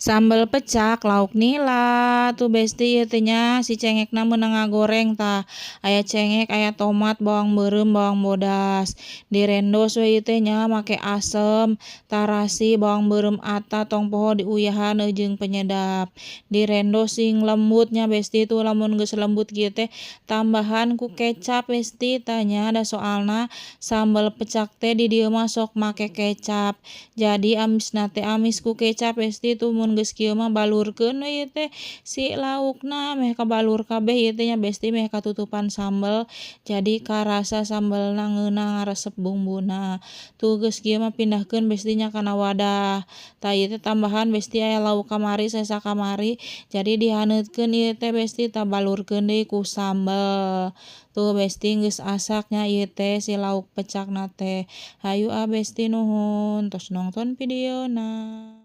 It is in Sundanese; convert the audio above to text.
Sambel pecak lauk nila tuh, Besti. Ieu teh nya si cengekna meunang ngagoreng. Tah, aya cengek, aya tomat, bawang beureum, bawang bodas, direndos we ieu teh nya make asem, tarasi, bawang beureum ata, tong poho diuyahan jeung penyedap. Direndos sing lembut nya, Besti. Tuh, lamun geus lembut kieu teh tambahan ku kecap, Besti. Tah nya, da soalna sambel pecak teh di dieu mah sok make kecap, jadi amisna teh amis ku kecap, Besti. Tuh, mun geus kieu mah balurkeun we ieu teh si laukna meh kabalur kabeh ieu teh nya, Besti, meh katutupan sambel, jadi karasa sambelna ngeunah, ngaresep bumbuna. Tuh, geus kieu mah pindahkeun, Besti nya, kana wadah. Tah, ieu teh tambahan, Besti, aya lauk kamari, sesa kamari, jadi dihaneutkeun ieu teh, Besti. Tah, balurkeun deui ku sambel. Tuh, Besti, geus asak nya ieu teh si lauk pecakna teh. Hayu ah, Besti, nuhun tos nongton videona.